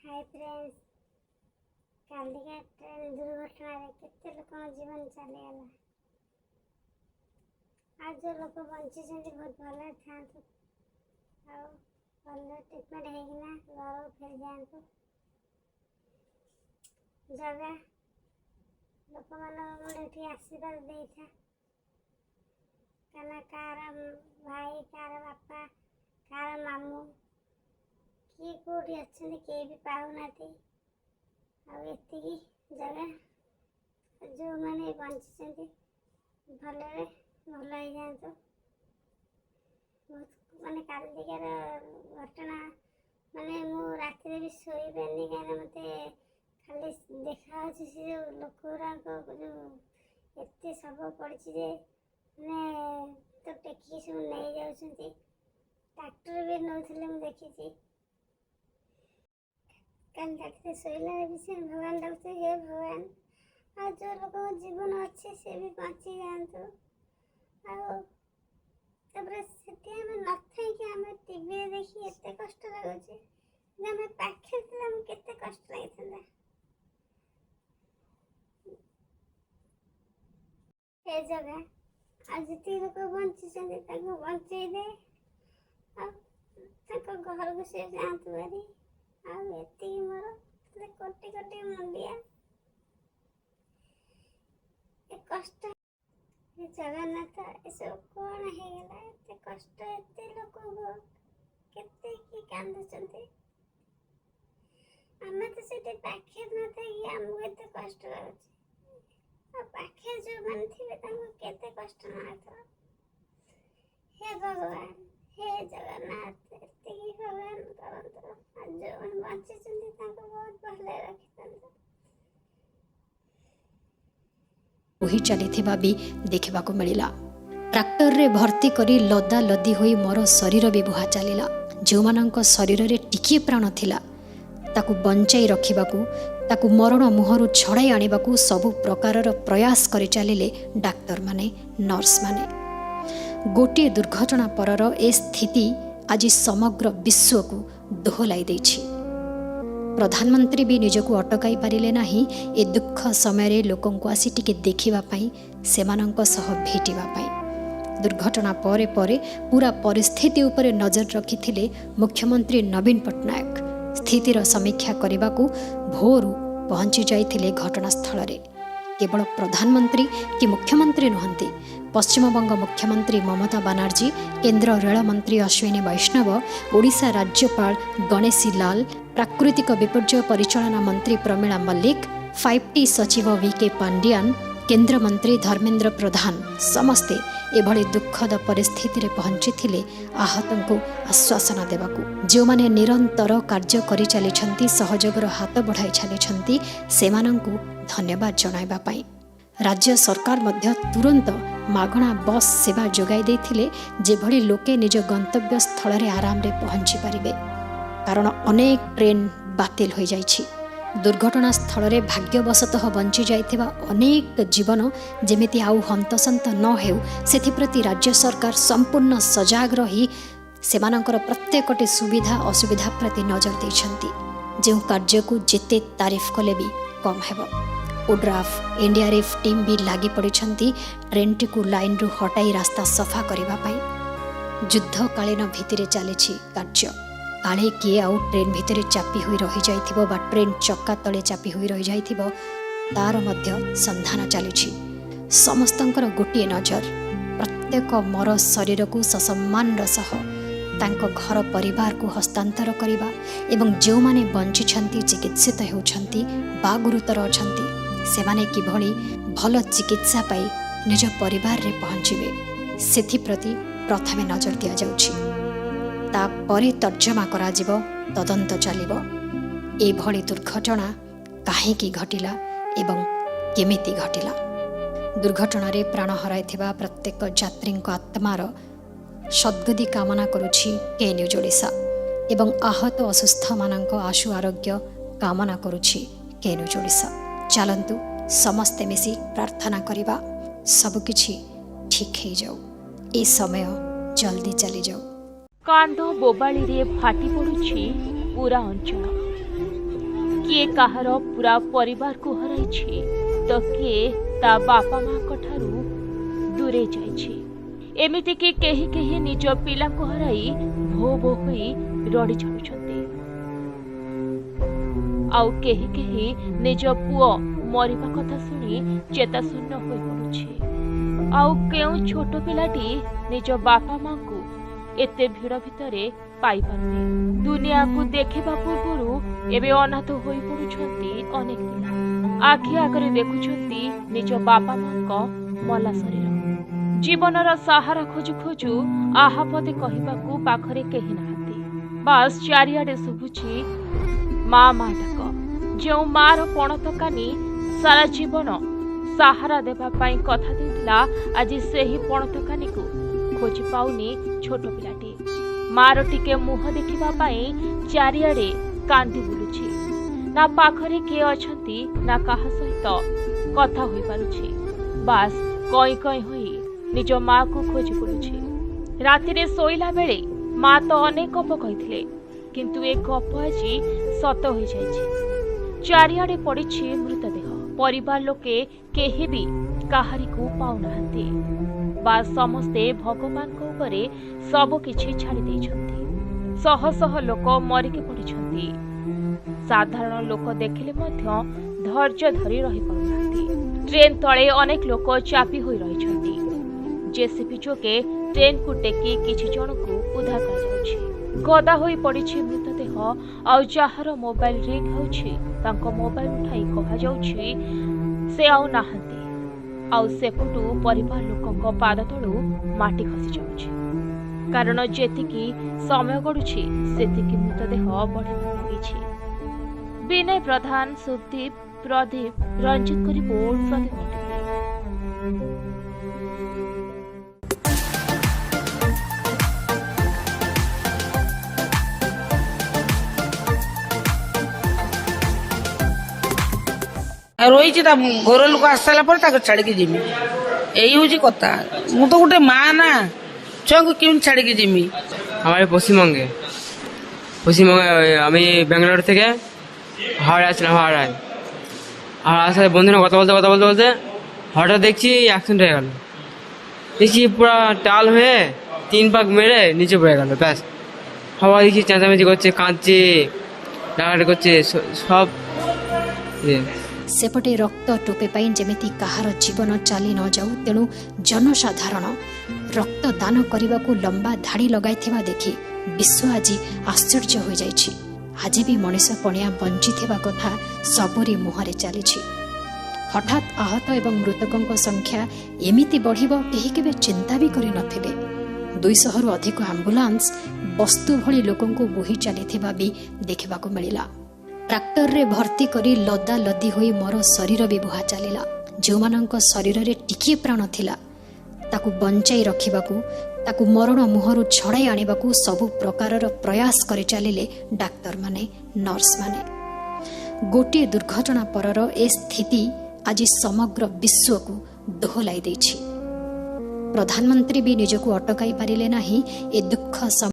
High friends, କାଲିକା train ଦୁର୍ଘଟଣାରେ କେତେ ଲୋକଙ୍କ ଜୀବନ ଚାଲିଗଲା। ଆଉ ଯେଉଁ ଲୋକ ବଞ୍ଚିଛନ୍ତି, ବହୁତ ଭଲରେ ଥାଆନ୍ତୁ ଆଉ ଭଲରେ ଟ୍ରିଟମେଣ୍ଟ ହେଇକିନା ଘରକୁ ଫେରିଯାଆନ୍ତୁ। ଜଗା, ଲୋକମାନଙ୍କୁ ଏଠି ଆଶୀର୍ବାଦ ଦେଇଥା, କାହିଁକିନା କାହାର ଭାଇ, କାହାର ବାପା, କାହାର ମାମୁଁ, କିଏ କେଉଁଠି ଅଛନ୍ତି, କେହି ବି ପାଉନାହାନ୍ତି। ଆଉ ଏତିକି ଜଗା, ଯେଉଁମାନେ ବଞ୍ଚିଛନ୍ତି, ଭଲରେ ଭଲ ହେଇଯାଆନ୍ତୁ। ବହୁତ ମାନେ କାଲିକାର ଘଟଣା, ମାନେ ମୁଁ ରାତିରେ ବି ଶୋଇପାରିନି, କାହିଁକିନା ମୋତେ ଖାଲି ଦେଖାହେଉଛି ସେ ଯେଉଁ ଲୋକ ଗୁଡ଼ାକ, ଯେଉଁ ଏତେ ଶବ ପଡ଼ିଛି ଯେ ମାନେ ତ ଟେକିକି ସବୁ ନେଇଯାଉଛନ୍ତି। ଟ୍ରାକ୍ଟର ବି ନେଉଥିଲେ, ମୁଁ ଦେଖିଛି। କାଲି ରାତିରେ ଶୋଇଲା ବି ସେ ଭଗବାନ ଡାକୁଛି, ହେ ଭଗବାନ, ଆଉ ଯେଉଁ ଲୋକଙ୍କ ଜୀବନ ଅଛି, ସେ ବି ବଞ୍ଚି ଯାଆନ୍ତୁ। ଆଉ ତାପରେ ସେଠି ଆମେ ନଥାଇକି ଆମେ ଟିଭିରେ ଦେଖି ଏତେ କଷ୍ଟ ଲାଗୁଛି ଯେ ଆମେ ପାଖରେ ଥିଲେ ଆମକୁ କେତେ କଷ୍ଟ ଲାଗିଥାନ୍ତା। ଏ ଜଗା, ଆଉ ଯେତିକି ଲୋକ ବଞ୍ଚିଛନ୍ତି, ତାଙ୍କୁ ବଞ୍ଚେଇ ଦେ ଆଉ ତାଙ୍କ ଘରକୁ ସେ ଯାଆନ୍ତୁ ଭାରି। ଆଉ ଏତିକି ମୋର ତୋତେ କୋଟି କୋଟି ମୁଣ୍ଡିଆ। ଏ କଷ୍ଟ, ହେ ଜଗନ୍ନାଥ, ଏସବୁ କ'ଣ ହେଇଗଲା? ଏତେ କଷ୍ଟ, ଏତେ ଲୋକଙ୍କୁ, କେତେ କି କାନ୍ଦୁଛନ୍ତି। ଆମେ ତ ସେଠି ପାଖରେ ନଥାଇକି ଆମକୁ ଏତେ କଷ୍ଟ ଲାଗୁଛି, ଆଉ ପାଖରେ ଯେଉଁମାନେ ଥିବେ, ତାଙ୍କୁ କେତେ କଷ୍ଟ ନ ହେଉଥିବ। ହେ ଭଗବାନ, ହେ ଜଗନ୍ନାଥ, ଏତିକି ଭଗବାନ କରନ୍ତୁ ଆଉ ଯେଉଁମାନେ ବଞ୍ଚିଛନ୍ତି, ତାଙ୍କୁ ବହୁତ ଭଲରେ ରଖିଥାନ୍ତୁ। ବୋହି ଚାଲିଥିବା ବି ଦେଖିବାକୁ ମିଳିଲା। ଟ୍ରାକ୍ଟରରେ ଭର୍ତ୍ତି କରି ଲଦା ଲଦି ହୋଇ ମର ଶରୀର ବି ବୁହା ଚାଲିଲା। ଯେଉଁମାନଙ୍କ ଶରୀରରେ ଟିକିଏ ପ୍ରାଣ ଥିଲା, ତାକୁ ବଞ୍ଚାଇ ରଖିବାକୁ, ତାକୁ ମରଣ ମୁହଁରୁ ଛଡ଼ାଇ ଆଣିବାକୁ ସବୁ ପ୍ରକାରର ପ୍ରୟାସ କରି ଚାଲିଲେ ଡାକ୍ତରମାନେ, ନର୍ସମାନେ। ଗୋଟିଏ ଦୁର୍ଘଟଣା ପରର ଏ ସ୍ଥିତି ଆଜି ସମଗ୍ର ବିଶ୍ୱକୁ ଦୋହଲାଇ ଦେଇଛି। ପ୍ରଧାନମନ୍ତ୍ରୀ ବି ନିଜକୁ ଅଟକାଇ ପାରିଲେ ନାହିଁ ଏ ଦୁଃଖ ସମୟରେ ଲୋକଙ୍କୁ ଆସି ଟିକେ ଦେଖିବା ପାଇଁ, ସେମାନଙ୍କ ସହ ଭେଟିବା ପାଇଁ। ଦୁର୍ଘଟଣା ପରେ ପରେ ପୁରା ପରିସ୍ଥିତି ଉପରେ ନଜର ରଖିଥିଲେ ମୁଖ୍ୟମନ୍ତ୍ରୀ ନବୀନ ପଟ୍ଟନାୟକ। ସ୍ଥିତିର ସମୀକ୍ଷା କରିବାକୁ ଭୋରୁ ପହଞ୍ଚି ଯାଇଥିଲେ ଘଟଣାସ୍ଥଳରେ। କେବଳ ପ୍ରଧାନମନ୍ତ୍ରୀ କି ମୁଖ୍ୟମନ୍ତ୍ରୀ ନୁହନ୍ତି, ପଶ୍ଚିମବଙ୍ଗ ମୁଖ୍ୟମନ୍ତ୍ରୀ ମମତା ବାନାର୍ଜୀ, କେନ୍ଦ୍ର ରେଳମନ୍ତ୍ରୀ ଅଶ୍ୱିନୀ ବୈଷ୍ଣବ, ଓଡ଼ିଶା ରାଜ୍ୟପାଳ ଗଣେଶୀ ଲାଲ, ପ୍ରାକୃତିକ ବିପର୍ଯ୍ୟୟ ପରିଚାଳନା ମନ୍ତ୍ରୀ ପ୍ରମିଳା ମଲ୍ଲିକ, 5ଟି ସଚିବ ଭି କେ ପାଣ୍ଡିଆନ, କେନ୍ଦ୍ରମନ୍ତ୍ରୀ ଧର୍ମେନ୍ଦ୍ର ପ୍ରଧାନ, ସମସ୍ତେ ଏଭଳି ଦୁଃଖଦ ପରିସ୍ଥିତିରେ ପହଞ୍ଚିଥିଲେ ଆହତଙ୍କୁ ଆଶ୍ୱାସନା ଦେବାକୁ। ଯେଉଁମାନେ ନିରନ୍ତର କାର୍ଯ୍ୟ କରିଚାଲିଛନ୍ତି, ସହଯୋଗର ହାତ ବଢ଼ାଇ ଚାଲିଛନ୍ତି, ସେମାନଙ୍କୁ ଧନ୍ୟବାଦ ଜଣାଇବା ପାଇଁ। ରାଜ୍ୟ ସରକାର ମଧ୍ୟ ତୁରନ୍ତ ମାଗଣା ବସ୍ ସେବା ଯୋଗାଇ ଦେଇଥିଲେ, ଯେଭଳି ଲୋକେ ନିଜ ଗନ୍ତବ୍ୟ ସ୍ଥଳରେ ଆରାମରେ ପହଞ୍ଚି ପାରିବେ, କାରଣ ଅନେକ ଟ୍ରେନ୍ ବାତିଲ ହୋଇଯାଇଛି। ଦୁର୍ଘଟଣାସ୍ଥଳରେ ଭାଗ୍ୟବଶତଃ ବଞ୍ଚି ଯାଇଥିବା ଅନେକ ଜୀବନ ଯେମିତି ଆଉ ହନ୍ତସନ୍ତ ନ ହେଉ, ସେଥିପ୍ରତି ରାଜ୍ୟ ସରକାର ସମ୍ପୂର୍ଣ୍ଣ ସଜାଗ ରହି ସେମାନଙ୍କର ପ୍ରତ୍ୟେକଟି ସୁବିଧା ଅସୁବିଧା ପ୍ରତି ନଜର ଦେଇଛନ୍ତି, ଯେଉଁ କାର୍ଯ୍ୟକୁ ଯେତେ ତାରିଫ କଲେ ବି କମ୍ ହେବ। ଓଡ୍ରାଫ୍, ଏନ୍ଡିଆର୍ଏଫ୍ ଟିମ୍ ବି ଲାଗି ପଡ଼ିଛନ୍ତି ଟ୍ରେନ୍ଟିକୁ ଲାଇନ୍ରୁ ହଟାଇ ରାସ୍ତା ସଫା କରିବା ପାଇଁ। ଯୁଦ୍ଧକାଳୀନ ଭିତ୍ତିରେ ଚାଲିଛି କାର୍ଯ୍ୟ। କାଳେ କିଏ ଆଉ ଟ୍ରେନ୍ ଭିତରେ ଚାପି ହୋଇ ରହିଯାଇଥିବ ବା ଟ୍ରେନ୍ ଚକା ତଳେ ଚାପି ହୋଇ ରହିଯାଇଥିବ, ତାର ମଧ୍ୟ ସନ୍ଧାନ ଚାଲିଛି। ସମସ୍ତଙ୍କର ଗୋଟିଏ ନଜର, ପ୍ରତ୍ୟେକ ମର ଶରୀରକୁ ସସମ୍ମାନର ସହ ତାଙ୍କ ଘର ପରିବାରକୁ ହସ୍ତାନ୍ତର କରିବା ଏବଂ ଯେଉଁମାନେ ବଞ୍ଚିଛନ୍ତି, ଚିକିତ୍ସିତ ହେଉଛନ୍ତି ବା ଗୁରୁତର ଅଛନ୍ତି, ସେମାନେ କିଭଳି ଭଲ ଚିକିତ୍ସା ପାଇ ନିଜ ପରିବାରରେ ପହଞ୍ଚିବେ, ସେଥିପ୍ରତି ପ୍ରଥମେ ନଜର ଦିଆଯାଉଛି। ତାପରେ ତର୍ଜମା କରାଯିବ, ତଦନ୍ତ ଚାଲିବ, ଏଭଳି ଦୁର୍ଘଟଣା କାହିଁକି ଘଟିଲା ଏବଂ କେମିତି ଘଟିଲା। ଦୁର୍ଘଟଣାରେ ପ୍ରାଣ ହରାଇଥିବା ପ୍ରତ୍ୟେକ ଯାତ୍ରୀଙ୍କ ଆତ୍ମାର ସଦ୍ଗତି କାମନା କରୁଛି କେ ନ୍ୟୁଜ୍ ଓଡ଼ିଶା ଏବଂ ଆହତ ଅସୁସ୍ଥମାନଙ୍କ ଆଶୁ ଆରୋଗ୍ୟ କାମନା କରୁଛି କେ ନ୍ୟୁଜ୍ ଓଡ଼ିଶା। ଚାଲନ୍ତୁ ସମସ୍ତେ ମିଶି ପ୍ରାର୍ଥନା କରିବା, ସବୁକିଛି ଠିକ୍ ହେଇଯାଉ, ଏ ସମୟ ଜଲ୍ଦି ଚାଲିଯାଉ। କାନ୍ଦ ବୋବାଳିରେ ଫାଟି ପଡୁଛି ପୁରା ଅଞ୍ଚଳ। କିଏ କାହାର ପୁରା ପରିବାରକୁ ହରାଇଛି ତ କିଏ ତା ବାପା ମାଙ୍କ ଠାରୁ ଦୂରେଇ ଯାଇଛି। ଏମିତିକି କେହି କେହି ନିଜ ପିଲାଙ୍କୁ ହରାଇ ଭୋ ଭୋ ହୋଇ ରଡ଼ି ଛାଡୁଛନ୍ତି, ଆଉ କେହି କେହି ନିଜ ପୁଅ ମରିବା କଥା ଶୁଣି ଚେତାଶୂନ୍ୟ ହୋଇପଡୁଛି। ଆଉ କେଉଁ ଛୋଟ ପିଲାଟି ନିଜ ବାପା ମାଙ୍କୁ ଏତେ ଭିଡ଼ ଭିତରେ ପାଇପାରୁନି। ଦୁନିଆକୁ ଦେଖିବା ପୂର୍ବରୁ ଏବେ ଅନାଥ ହୋଇପଡୁଛନ୍ତି ଅନେକ ପିଲା। ଆଖି ଆଗରେ ଦେଖୁଛନ୍ତି ନିଜ ବାପା ମାଙ୍କ ମଲା ଶରୀର। ଜୀବନର ସାହାରା ଖୋଜୁ ଖୋଜୁ ଆହା ପଦେ କହିବାକୁ ପାଖରେ କେହି ନାହାନ୍ତି। ବାସ୍ ଚାରିଆଡ଼େ ଶୁଭୁଛି ମା ମା ଡାକ। ଯେଉଁ ମାର ପଣତ କାନି ସାରା ଜୀବନ ସାହାରା ଦେବା ପାଇଁ କଥା ଦେଇଥିଲା, ଆଜି ସେହି ପଣତ କାନିକୁ ଖୋଜି ପାଉନି ଛୋଟ ପିଲାଟି। ମାର ଟିକେ ମୁହଁ ଦେଖିବା ପାଇଁ ଚାରିଆଡ଼େ କାନ୍ଦି ବୁଲୁଛି। ନା ପାଖରେ କିଏ ଅଛନ୍ତି, ନା କାହା ସହିତ କଥା ହୋଇପାରୁଛି। ବାସ୍ କଇଁ କଇଁ ହୋଇ ନିଜ ମାକୁ ଖୋଜି ବୁଲୁଛି। ରାତିରେ ଶୋଇଲା ବେଳେ ମା ତ ଅନେକ ଗପ କହିଥିଲେ, କିନ୍ତୁ ଏ ଗପ ଆଜି ସତ ହୋଇଯାଇଛି। ଚାରିଆଡ଼େ ପଡ଼ିଛି ମୃତଦେହ। ପରିବାର ଲୋକେ କେହି ବି କାହାରିକୁ ପାଉନାହାନ୍ତି। ବା ସମସ୍ତେ ଭଗବାନଙ୍କ ଉପରେ ସବୁକିଛି ଛାଡ଼ି ଦେଇଛନ୍ତି। ଶହ ଶହ ଲୋକ ମରିକି ପଡ଼ିଛନ୍ତି। ସାଧାରଣ ଲୋକ ଦେଖିଲେ ମଧ୍ୟ ଧୈର୍ଯ୍ୟ ଧରି ରହିପାରୁନାହାନ୍ତି। ଟ୍ରେନ୍ ତଳେ ଅନେକ ଲୋକ ଚାପି ହୋଇ ରହିଛନ୍ତି। ଜେସିବି ଯୋଗେ ଟ୍ରେନ୍କୁ ଟେକି କିଛି ଜଣଙ୍କୁ ଉଦ୍ଧାର କରାଯାଉଛି। ଗଦା ହୋଇ ପଡ଼ିଛି ମୃତଦେହ। ଆଉ ଯାହାର ମୋବାଇଲ ରିଙ୍ଗ ହେଉଛି, ତାଙ୍କ ମୋବାଇଲ ଉଠାଇ କୁହାଯାଉଛି ସେ ଆଉ ନାହାନ୍ତି। ଆଉ ସେପଟୁ ପରିବାର ଲୋକଙ୍କ ପାଦ ତଳୁ ମାଟି ଖସି ଯାଉଛି, କାରଣ ଯେତିକି ସମୟ ଗଡୁଛି ସେତିକି ମୃତଦେହ ବଢ଼ିବାକୁ ଲାଗିଛି। ବିନୟ ପ୍ରଧାନ, ସୁଦୀପ, ପ୍ରଦୀପ, ରଞ୍ଜିତଙ୍କ ରିପୋର୍ଟ, ପ୍ରଦୀପ ଟିଭି। ରହିଛି ତା ଘର ଲୋକ ଆସିସାରିଲା ପରେ ତାକୁ ଛାଡ଼ିକି ଯିମି, ଏଇ ହେଉଛି କଥା। ମୁଁ ତ ଗୋଟେ ମା ନା, ଛୁଆଙ୍କୁ କେମିତି ଛାଡ଼ିକି ଯିମି? আমার পশ্চিমবঙ্গে পশ্চিমবঙ্গে আমি ব্যাঙ্গালোর থেকে হাওড়া আসছিলাম। হাওড়ায় আর আসার বন্ধুরা কথা বলতে কথা বলতে বলতে হঠাৎ দেখছি অ্যাক্সিডেন্ট হয়ে গেল। দেখছি পুরো টাল হয়ে 3 পাক মেরে নিচে পড়ে গেল। ব্যাস সবাই দেখছি চেঁচামেচি করছে, কাঁদছে, ডাকাডাকি করছে, সব ইয়ে। ସେପଟେ ରକ୍ତ ଟୋପେ ପାଇଁ ଯେମିତି କାହାର ଜୀବନ ଚାଲି ନଯାଉ, ତେଣୁ ଜନସାଧାରଣ ରକ୍ତ ଦାନ କରିବାକୁ ଲମ୍ବା ଧାଡ଼ି ଲଗାଇଥିବା ଦେଖି ବିଶ୍ୱ ଆଜି ଆଶ୍ଚର୍ଯ୍ୟ ହୋଇଯାଇଛି। ଆଜି ବି ମଣିଷ ପଣିଆ ବଞ୍ଚିଥିବା କଥା ସବୁରି ମୁହଁରେ ଚାଲିଛି। ହଠାତ୍ ଆହତ ଏବଂ ମୃତକଙ୍କ ସଂଖ୍ୟା ଏମିତି ବଢ଼ିବ କେହି କେବେ ଚିନ୍ତା ବି କରିନଥିଲେ। 200ରୁ ଅଧିକ ଆମ୍ବୁଲାନ୍ସ ବସ୍ତୁ ଭଳି ଲୋକଙ୍କୁ ବୋହି ଚାଲିଥିବା ବି ଦେଖିବାକୁ ମିଳିଲା। ଟ୍ରାକ୍ଟରରେ ଭର୍ତ୍ତି କରି ଲଦା ଲଦି ହୋଇ ମୋର ଶରୀର ବି ବୁହା ଚାଲିଲା। ଯେଉଁମାନଙ୍କ ଶରୀରରେ ଟିକିଏ ପ୍ରାଣ ଥିଲା, ତାକୁ ବଞ୍ଚାଇ ରଖିବାକୁ, ତାକୁ ମରଣ ମୁହଁରୁ ଛଡ଼ାଇ ଆଣିବାକୁ ସବୁ ପ୍ରକାରର ପ୍ରୟାସ କରି ଚାଲିଲେ ଡାକ୍ତରମାନେ, ନର୍ସମାନେ। ଗୋଟିଏ ଦୁର୍ଘଟଣା ପରର ଏ ସ୍ଥିତି ଆଜି ସମଗ୍ର ବିଶ୍ୱକୁ ଦୋହଲାଇ ଦେଇଛି। ପ୍ରଧାନମନ୍ତ୍ରୀ ବି ନିଜକୁ ଅଟକାଇ ପାରିଲେ ନାହିଁ ଏ ଦୁଃଖ